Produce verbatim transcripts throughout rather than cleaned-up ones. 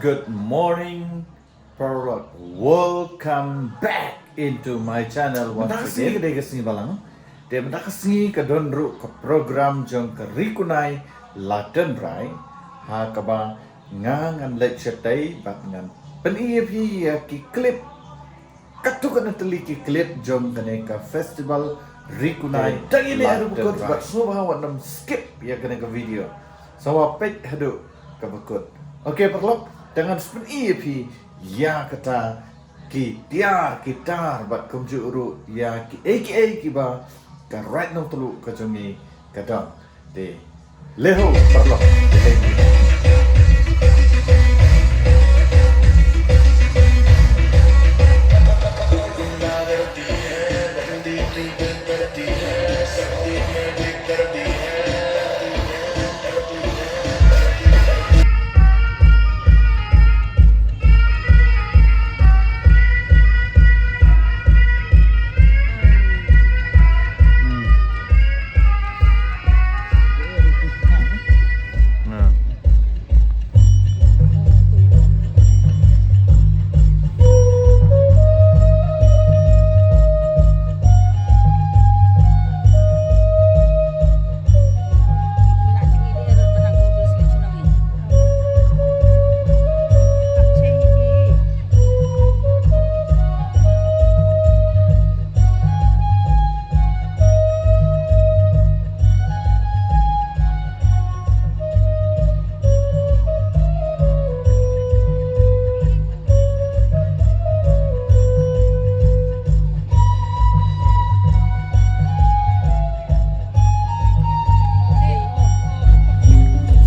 Good morning, paralok. Welcome back into my channel once again. Mynta ka sngi ka dei ka sngi Balang. Te mynta ka sngi ka don ruh ka program jong ka Ri Kunai La Tynrai, ha kaba nga ngan leit shatei bad ngan pyni ïa phi ïa ki clip. Katto katne tylli ki clip jong kane ka festival Ri Kunai. Te dang ïa leit haduh ba kut bad sngewbha wat nym skip ïa kane ka video. Sngewbha peit haduh kaba kut. Okay paralok, te ngan sa pyni ïa phi ïa kata ki tiar ki tar bad kumjuh ruh ïa kiei kiei kiba ka Raid Nongtluh ka jong ngi ka don. Te leit haduh paralok.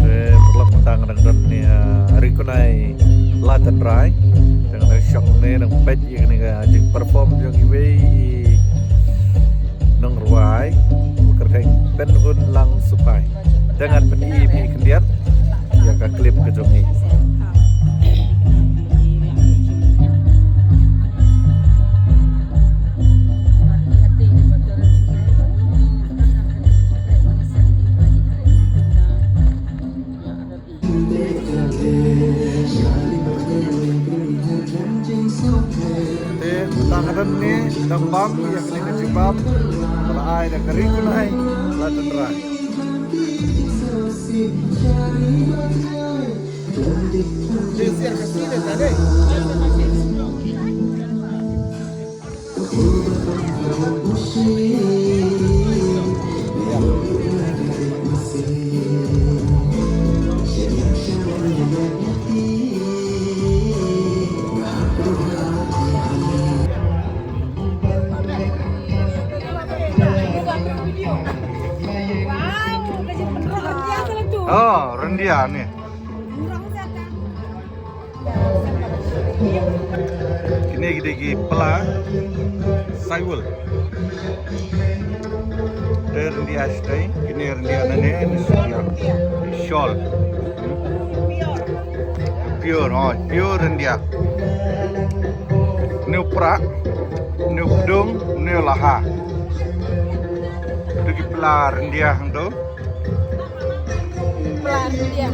Te paralok, mynta nga dang don hangne ha Ri Kunai La Tynrai. Te nga dang shong hangne dang peit ïa kane ka jingperform jong iwei i nongrwai ba kyrteng Pynhun Lang Supai. Te ngan pyni ïa phi khyndiat ïa ka clip ka jong i. Te mynta ka don hangne dang bam ïa kane ka jingbam ba la ai da ka Ri Kunai La Tynrai. Oh, ryndia ne. Kine ki dei ki pla saiwal. Te ryndia shatei, kine ryndia nane, ne shawl. Pure, oh, pure ryndia. Ne u prah, ne u pdung, ne u laha. Te ki pla ryndia hangto. Pla ryndia.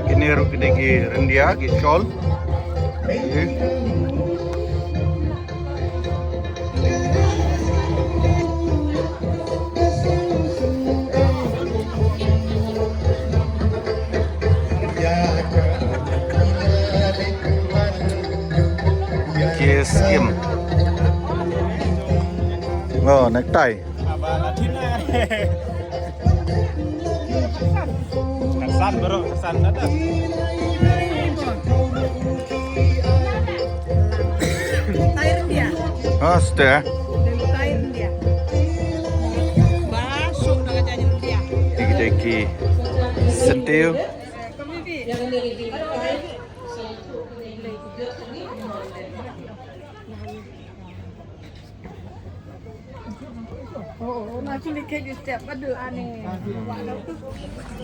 Kine ruh kine ki ryndia, ki shawl. Ki skim. Oh, necktie. San bro, san ada. Tair dia. Oh, sudah. Tair dia. Masuk dengan janji dia. Tiki tiki. Sentil.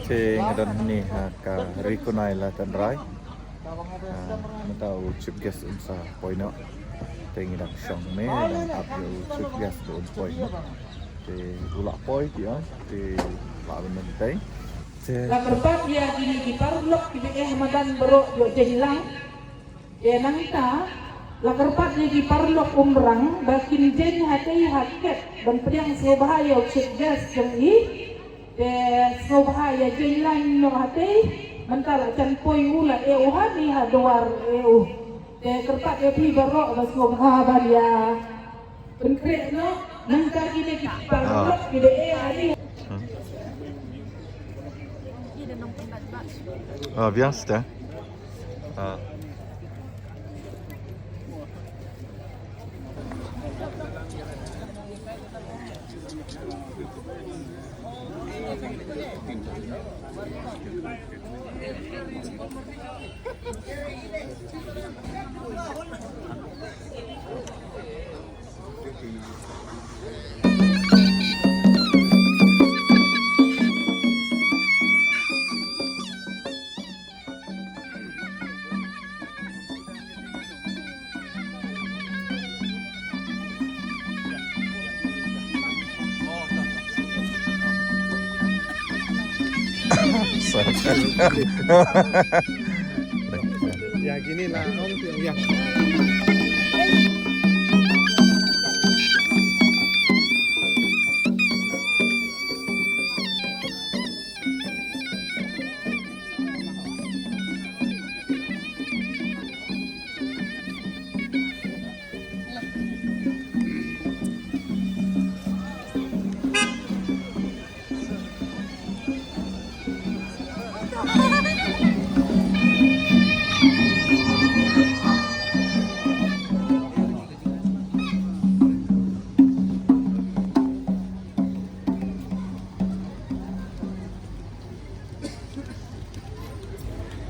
Te nga don hangne ha ka Ri Kunai La Tynrai. Ah, mynta u chief guest un sa poi noh. Te ngi dang shong ne, dang ap ïa u chief guest ba un poi mo. Te u la poi te ong, te la ban mynta. Te la kyrpad ïa kine ki paralok kiba eh madan baroh ïoh jaiñ lang. Te nangta la kyrpad ïa ki paralok Umrang ba kin jaiñ hatei ha khet ban pdiang sngewbha ïa u chief guest jong i. Te sngewbha ïa jaiñ lang noh hatei, mynta la jan poi u la eh u ha ni ha dwar eh u. Te kyrpad ïa phi baroh ba sngewbha ban ïa pynkhreh noh, nangta kine ki paralok kiba eh ha ni. Ah, biang sita. Ah. Ya, gini lah, Om. Ya.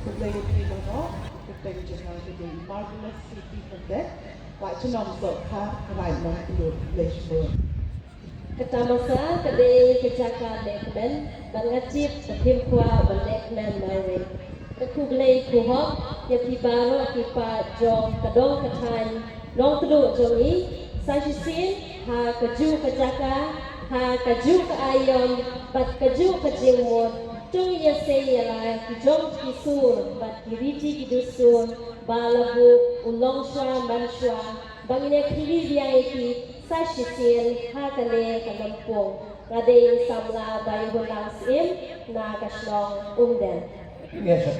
Khublei ïa phi baroh, khublei ïa ka dei marvelous city khublei. Wat shnong soh kha, rai nong pynlut, khublei shibun. Ka tamasa ka dei ka jaka lehkmen, bad nga tip ka phim kwah ban lehkmen marwei. Ka khublei khublei ïa phi baroh ki paid jong ka dong ka thaiñ Nongtduh jong ngi, sa shisien ha kajuh ka jaka, ha kajuh ka aïom bad kajuh ka jingmut, to ngin ïasei ïalai ki jong ki sur bad ki riti ki dustur ba la buh u long shuwa man shuwa, ba ngin ïakhih biang ïa ki sa shisien ha kane ka lympung. Nga dei i samla ba ïa u nang syiem na ka shnong Umden. Yes, sir.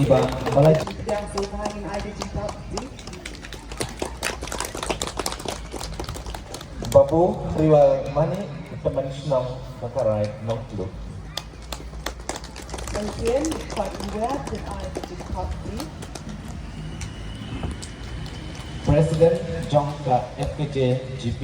Iba Malai. Babu Riwal Mani, Tymmen Shnong, Bakarai, Nongtduh. President jong ka F K J G P.